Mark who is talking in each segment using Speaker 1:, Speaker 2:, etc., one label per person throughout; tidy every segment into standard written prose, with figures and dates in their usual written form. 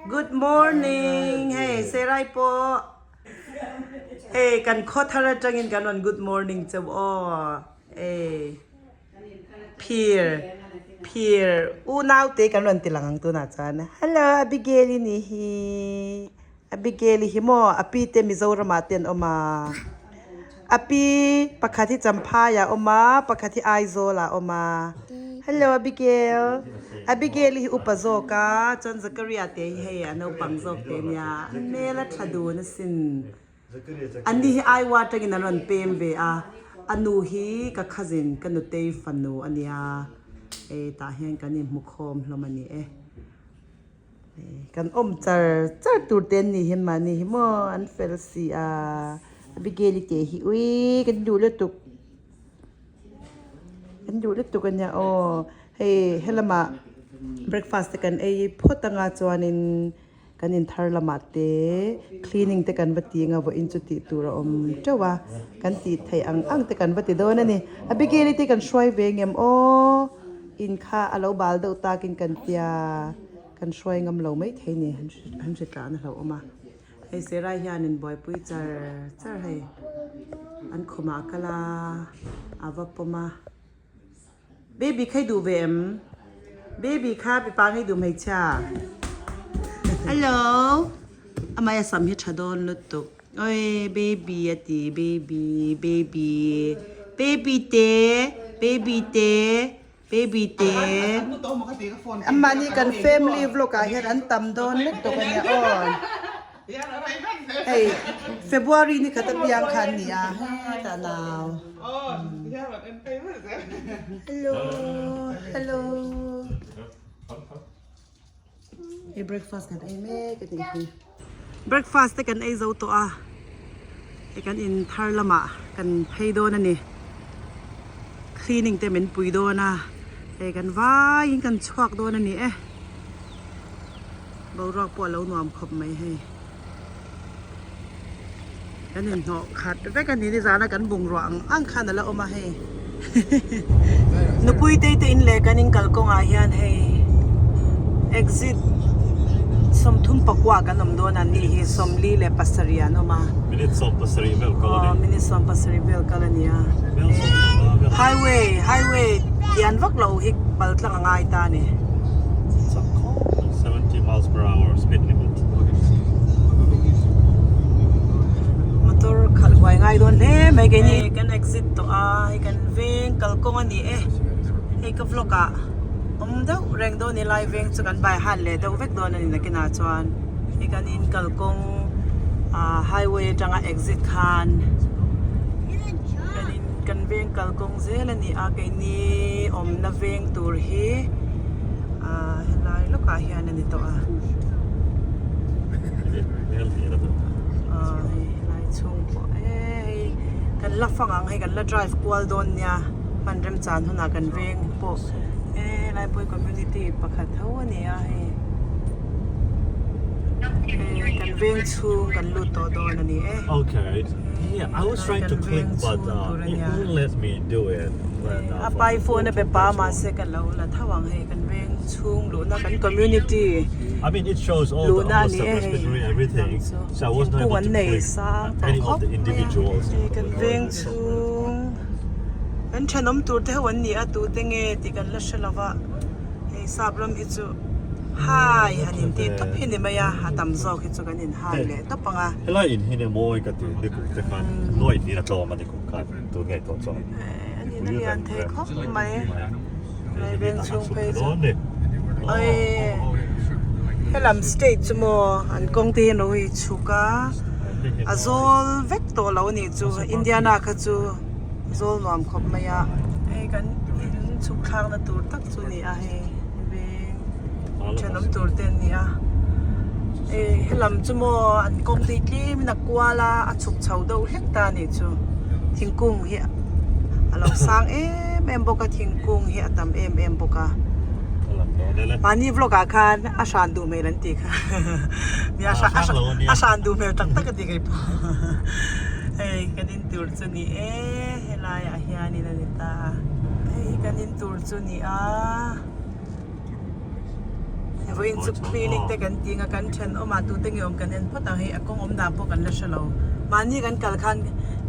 Speaker 1: Good morning hei Serai pawh hei kan khaw thar atangin kan rawn good morning cheu aw hei phir phir unau te kan rawn ti lang ang tunah chuan hello Abigail i nih hi Abigail i hi maw a pi te Mizoramah te an awm a a pi pakhat hi Champhai ah a awm a pakhat hi Aizawl ah a awm a hello Abigail Abigail hi upa zawk a chuan Zakaria te hi hei a naupang zawk te ania a hmel a tha dun asin an ni hi Aiwa atangin an rawn pem ve a a nu hi ka cousin ka nutei fanu ania hei tah hian kan inhmu khawm hlawm a ni e. Kan awm char char tur te an nih hian mahni hi maw an fel si a, Abigail i teh hi ui kan duh lutuk kan duh lutuk a nia aw hei helamah breakfast te kan ei phawt anga chuanin kan inthar lamah te cleaning te kan va ti anga vawiin chu tih tur a awm teuh a kan tih theih ang ang te kan va ti dawn a ni Abigail i te kan hruai ve ngem aw. In kha a lo bal deuh takin kan tia kan hruai ngam lo mai thei ni han hre tlan a hlauhawm a. Hei Serai hianin buaipui char char hei an khumah a kal a, a va pawm a. Baby kha i duh ve em? Baby kha mipa nge i duh hmeichhia? Hello! Amah a sam hi tha dawn lutuk. Oi baby a ti baby baby baby te baby te baby te amahni kan family vlog ah hian an tam dawn lutuk a nia aw hei February ni khat apiang kha an ni a hetah nau hello hello. Hei breakfast kan ei mek a tih hi. Breakfast te kan ei zo tawh a, hei kan in thar lamah kan phei dawn a ni. Cleaning te min pui dawn a, hei kan vaiin kan chhuak dawn a ni e. Boruak pawh a lo nuam khawp mai hei. Kan inhnawh khat vek a ni nizana kan bungrua ang ang khan a la awm a hei nupui te te in leh kan in kalkawngah hian hei exit 34 kan awm dawn a ni hi 47 an awm a
Speaker 2: Minute 70 vel kal a ni.
Speaker 1: Aw minute 70 vel kal a ni a highway highway lian vak lo hi pal tlang a ngai ta a ni.
Speaker 2: 70 miles per hour speed limit.
Speaker 1: Motor khalh huai ngai dawn hle mai keini kan exit tawh a hei kan veng kalkawng a ni e hei ka vlog ah awm deuh reng dawn a ni lai veng chu kan bai han leh deuh vek dawn a ni nakinah chuan hei kan in kalkawng ah highway atanga exit khan kan in kan veng kalkawng zel a ni a keini awmna veng tur hi ah helai lawkah hian a ni tawh a. Ah hei helai chhung pawh hei kan la fang ang hei kan la drive kual dawn nia hman remchan hunah kan veng pawh helai pawh hi community pakhat tho a ni a hei hei kan veng chhung kan lut tawh dawn a ni e.
Speaker 2: Okay. Yeah, I was trying to click but uh, it won't let me do it. When, uh,
Speaker 1: A pai phone a be pa mahse ka lo la tho ang hei kan veng chhung luhna kan community
Speaker 2: I mean it shows all the
Speaker 1: luhna
Speaker 2: all
Speaker 1: a
Speaker 2: the
Speaker 1: ni e
Speaker 2: steps
Speaker 1: hei
Speaker 2: between everything
Speaker 1: dang chu
Speaker 2: so I was not
Speaker 1: thingkung
Speaker 2: able
Speaker 1: an
Speaker 2: to
Speaker 1: nei
Speaker 2: click
Speaker 1: sang tawh
Speaker 2: any of
Speaker 1: khawp
Speaker 2: the
Speaker 1: mai a
Speaker 2: individuals
Speaker 1: hei kan veng chhung kan thenawm tur te ho an ni a tute nge tih kan la hre lo va hei sap ram hi chu hai han in tih tawp hi ni mai a a tam zawk hi chu kan in hai leh tawp ang a.
Speaker 2: Helai in hi ni mawi ka ti ni kum te khan nuai hnih a tlawm a ni kum khan tun ngei tawh chuan.
Speaker 1: An in a lian thei khawp mai hei veng chhung phei chu oi helam state chu maw an kawng te hi an lo i chhuk a a zawl vek tawh lo a nih chu Indiana kha chu zawl nuam khawp mai a hei kan in chhuk thlak na tur tak chu a ni a hei veng thenawm tur te an ni a hei helam chu maw an kawng te hi tlem in a kual a a chhuk chho deuh hlek ta a nih chu thingkung hi a lo sang em em bawk a thingkung hi a tam em em bawk a mahni vlog ah khan a hran duh hmel an tih kha a hran duh hmel tak tak a ti kei pawh hei kan in tur chu ni e helai ah hianin a ni ta hei hi kan in tur chu ni a. Vawiin chu cleaning te kan ti anga kan thenawm ah tute nge awm kan en phawt ang hei a kawng awm dan pawh kan la hre lo. Mahni kan kal khan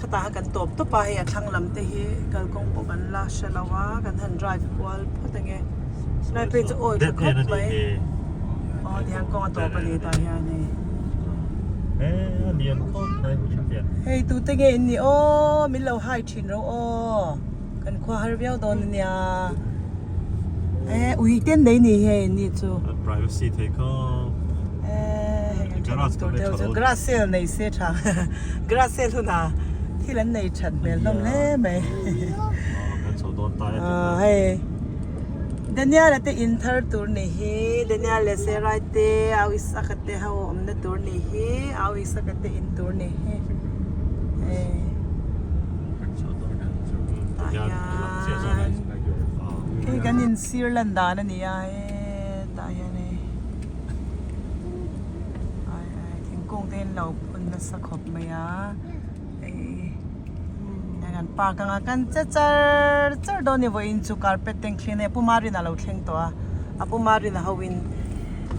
Speaker 1: khatah khan kan tawp tawp a hei a thlang lam te hi kalkawng pawh kan la hre lo a kan han drive kual phawt ange. Lai phei chu awi tha khawp mai. Aw tihian kawng a tawp a ni tah hian hei. Hei tute nge in nih aw min lo hai thin ro aw. Kan khua har viau dawn a nia. Eh ui ten nei ni hei ni chu.
Speaker 2: Privacy thei kha.
Speaker 1: Eh hei kan tur deuh chu grass sale nei se tha. Grass sale hun ah thil an nei that hmel hlawm hle mai.
Speaker 2: Kan chho dawn ta e.
Speaker 1: Hei Daniel a te in thar tur ni hi Daniel leh Serai te au Isaka te ho awmna tur ni hi au Isaka te in tur ni hi. Eh. Tah hian hei kan in sir lan dan a ni a hetah hian hei ai ai thingkung te hian lo phun nasa khawp mai a hei kan park anga kan che char char dawn a ni vawiin chu carpet te an clean a pu Marina a lo thleng tawh a a pu Marina ho in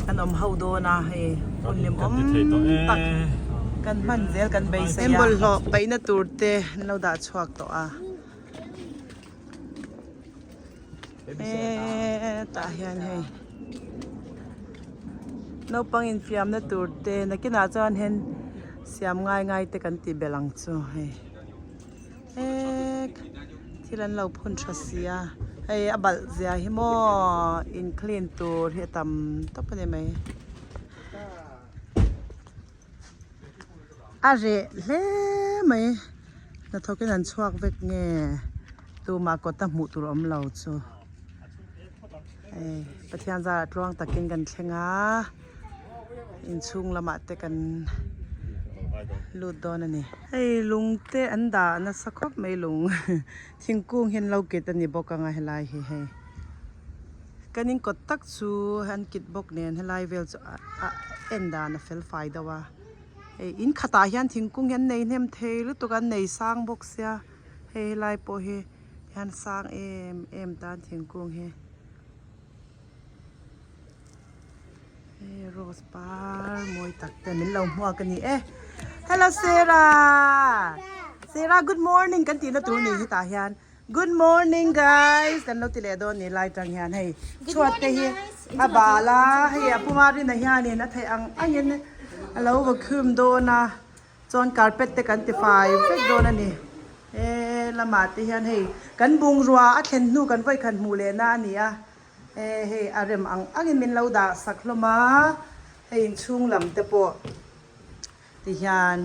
Speaker 1: an awm ho dawn a hei hun hlimawm tak kan hman zel kan beisei a. Bawlhhlawh paihna tur te an lo dah chhuak tawh a hetah hian hei naupang infiamna tur te nakinah chuan hen siam ngai ngai te kan tih belh ang chu hei hek thil an lo phun tha si a hei a balh zia hi maw in clean tur hi a tam tawp a ni mai. A reh hle mai hnathawk in an chhuak vek nge tumah kawta hmuh tur awm lo chu hei Pathian zarah tluang takin kan thleng a inchhung lamah te kan lut dawn a ni. Hei lung te an dah nasa khawp mai lung thingkung hi an lo kit a ni bawk ang a helai hi hei. Kan in kawt tak chu an kit bawk nen helai vel chu a en dan a fel fai deuh a hei in khatah hian thingkung hi an nei hnem thei lutuk a an nei sang bawk sia hei helai pawh hi hian sang em em tan thingkung hi hei rose par mawi tak te min lo hmuak a ni e hello Sarah Sarah good morning kan tihna tur ni hetah hian. Good morning guys kan lo ti leh dawn ni lai tang hian hei chhuat te hi a bal a hei a puma rinah hianin a theih ang angin a lo va khum dawn a chuan carpet te kan ti fai vek dawn a ni he lamah te hian hei kan bungrua a thlen hnu kan vawi khat hmuh leh na a ni a e hei a rem ang angin min lo dah sak hlawm a hei inchhung lam te pawh. Tihian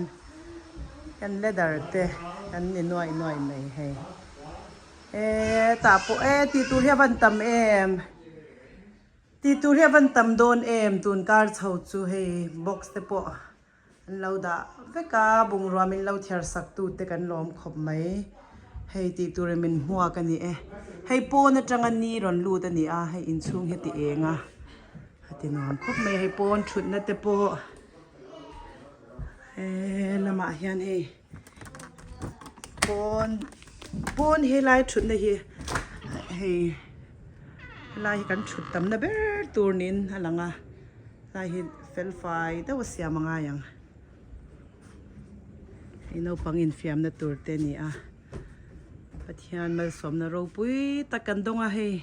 Speaker 1: kan leather te kan ni nuaih nuaih mai hei e tah pawh e tih tur hi a van tam em tih tur hi a van tam dawn em tun kar chho chu hei box te pawh an lo dah vek a bungrua min lo thiar sak tu te kan lawm khawp mai hei tih tur in min hmuak a ni e hei pawn atanga ni rawn lut a ni a hei inchhung hi a ti eng a a ti nuam khawp mai hei pawn thutna te pawh. He lamah hian hei pawn pawn helai thutna hi hei helai hi kan thut tamna ber tur niin a lang a helai hi fel fai deuh a siam a ngai ang hei naupang infiamna tur te a ni a Pathian malsawmna ropui tak kan dawng a hei.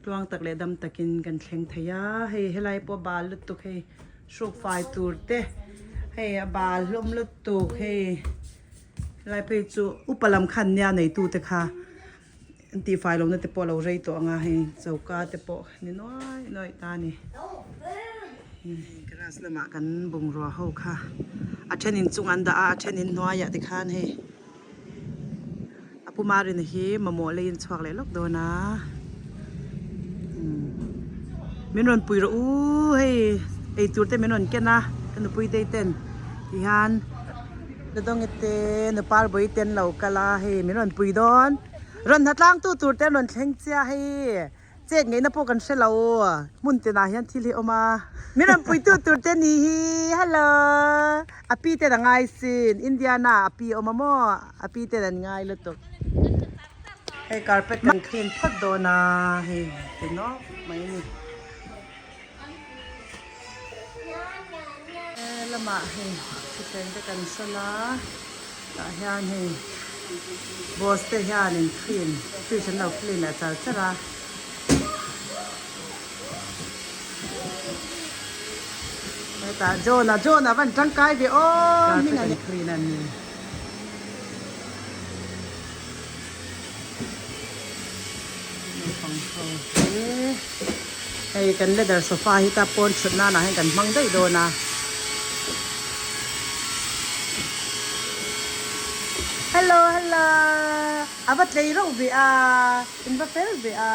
Speaker 1: Tluang tak leh dam takin kan thleng thei a, hei helai pawh a bal lutuk hei hruk fai tur te hei a bal hlawm lutuk hei helai phei chu upa lam khan nia neitu te kha an tih fai lohna te pawh a lo rei tawh ang a hei choka te pawh ni nuai nuai ta a ni grass lamah kan bungrua ho kha a then in chung an dah a a then in hnuaiah te khan hei. A pu Marina hi mamawh leiin chhuak leh lawk dawn a min rawn pui rawh u hei eitur te min rawn ken a ka nupui te ten tihian Dawng te nupar bawi te an lo kal a hei min rawn pui dawn rawn hnatlang tu tur te an rawn thleng chiah hei. Chet ngeihna pawh kan hre lo, hmun tinah hian thil hi a awm a. Min rawn puitu tur te ni hi, hello. A pi ten a ngai sin, Indiana a pi a awm a maw, a pi ten an ngai lutuk. Hei carpet kan clean phawt dawn a, hei ti nawk mai a ni. Helamah hei thuthleng te kan sawn a tah hian hei boss te hianin clean fridge an lo clean leh char char a. Hetah John-a John-a van tangkai ve aw hming an clean a ni. Naupang ho hi hei kan leather sofa hi ta pawn thut nan ah hian kan hmang daih dawn a. Hello hello a va tlei reuh ve a in va fel ve a.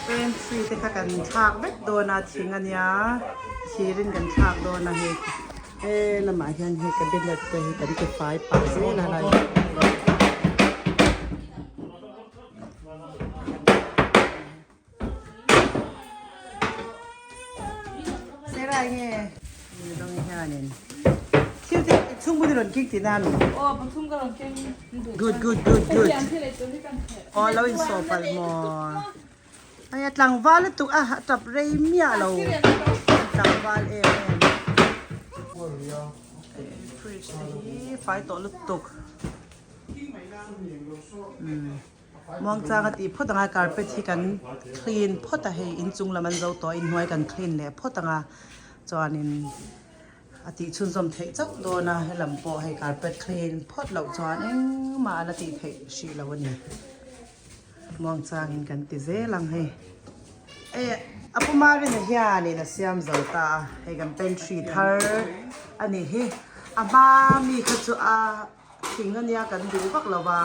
Speaker 1: Pantry te kha kan thlak vek dawn a thing a nia thirin kan thlak dawn a hei he lamah hian hei cabinet te hi kan ti fai pah zel a lai. Sera nge mi dang hianin thil te chhung bun i rawn kik tihna ami?
Speaker 3: Aw pathum ka rawn keng duh
Speaker 1: Good good good good.
Speaker 3: Hetiang thil ei tur hi kan theh.
Speaker 1: Aw lo in sawh palh maw. Hei a tlangval lutuk a a tap rei miah lo. Tlangval em em. Fridge te hi fai tawh lutuk. Muangchang a tih phawt ang a carpet hi kan clean phawt a hei inchung lam an zo tawh a inhnuai kan clean leh phawt ang a chuanin a tih chhunzawm theih chauh dawn a helam pawh hei carpet clean phawt loh chuan engmah a la tih theih hrih loh a ni muangchangin kan ti zel ang hei e a pu Marina hianin a siam zo ta a hei kan pantry thar a nih hi a hma mi kha chu a. Thing a nia kan duh vak lo va,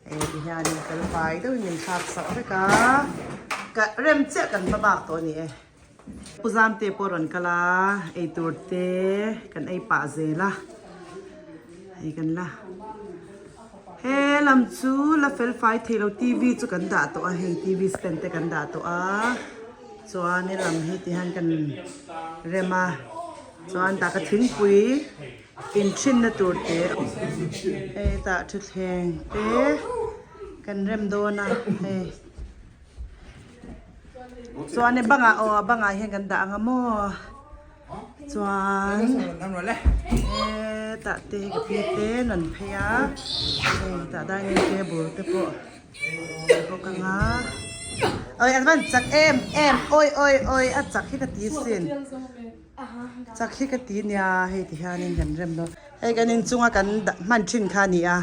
Speaker 1: hei ti hianin fel fai deuhin min thlak sak vek a, ka rem chiah kan hma bak tawh a ni e. Pu Zamte pawh a rawn kal a, eitur te kan ei pah zel a, hei kan la he lam chu la fel fai thei lo TV chu kan dah tawh a, hei TV stand te kan dah tawh a, chuan he lam hi ti hian kan rem a, chuan tah ka thingpui. Inthinna tur te hei tah thuthleng te kan rem dawn a hei chuan hei bangah aw a bangah hian kan dah ang a maw chuan hetah te hei ka pi te an rawn phei a hei tah dining table te pawh a bawk ang a awi an van chak em em awi awi awi a chak hi ka ti sin. Chak hi ka ti nia hei ti hianin kan rem dawn hei kan inchunga kan hman thin kha a ni a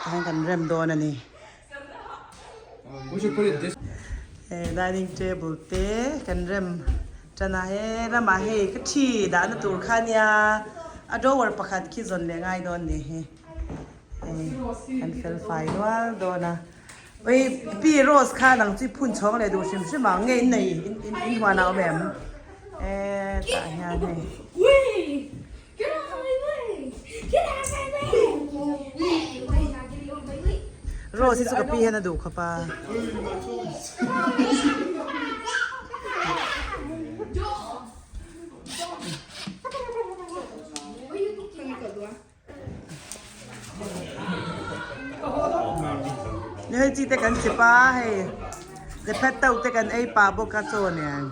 Speaker 1: tihian kan rem dawn a ni hei dining table te kan rem tan a he ramah hei ka thi dahna tur kha a nia a drawer pakhat khi zawn leh ngai dawn a ni hi hei kan fel fai nual dawn a. Oi pi rose kha nang chu i phun chhawng leh duh hrim hrim ang nge in nei in in huan a awm em e tah hian hei. Rose hi chu ka pi hian a duh khawp a. Ni hei chi te kan chip a hei the pet to te kan ei pah bawk a chaw nen.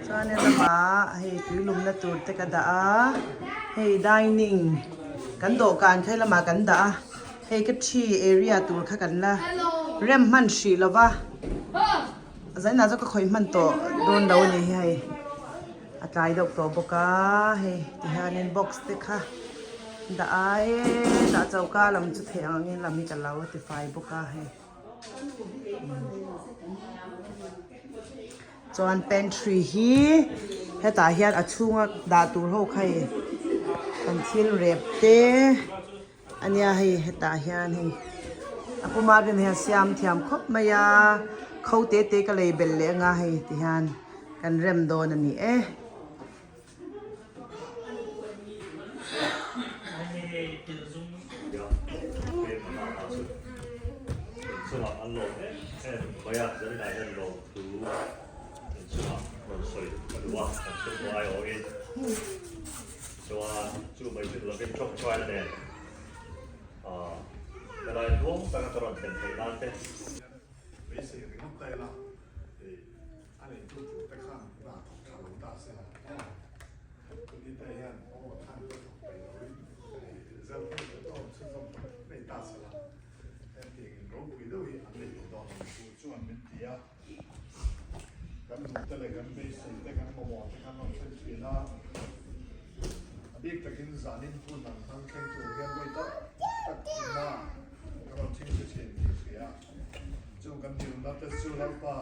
Speaker 1: Chuan he lamah hei tui lumna tur te ka dah a hei dining kan dawhkan kha he lamah kan dah a hei ka thi area tur kha kan la rem hman hrih lova. Zainah chu ka khawih hman tawh dawn lo a ni hi hei a tlai deuh tawh bawk a hei ti hianin box te kha dah a hetah choka lam chu theih ang angin lam hi ka lo ti fai bawk a hei chuan pantry hi hetah hian a chhunga dah tur ho kha hei kan thil rep te. A nia hei hetah hian hei a puma rin hian siam thiam khawp mai a kho te te ka lei belh leh anga hei ti hian kan rem dawn a ni e.
Speaker 2: Helai tluang taka ka rawn thlen theih nan te.
Speaker 4: Beisei ringawt ta ila, hei a neitu tur te khan hna thawk tha lo ta se la aw. Tuni te hian aw khan ka thawk peih lo in hei result hi ka tawm chhunzawm tak nei ta se la, hetiang in ropui deuh hi an nei lo dawn a ni. Chu chuan min ti a, kan duh te leh kan beisei te kan mamawh te khan rawn thlen thin a, a bik takin zanin hun ang hmang thleng tur hian vawi tak tak inna ka rawn chhing che thin tih hria. Chung kan dilna te chu Lalpa.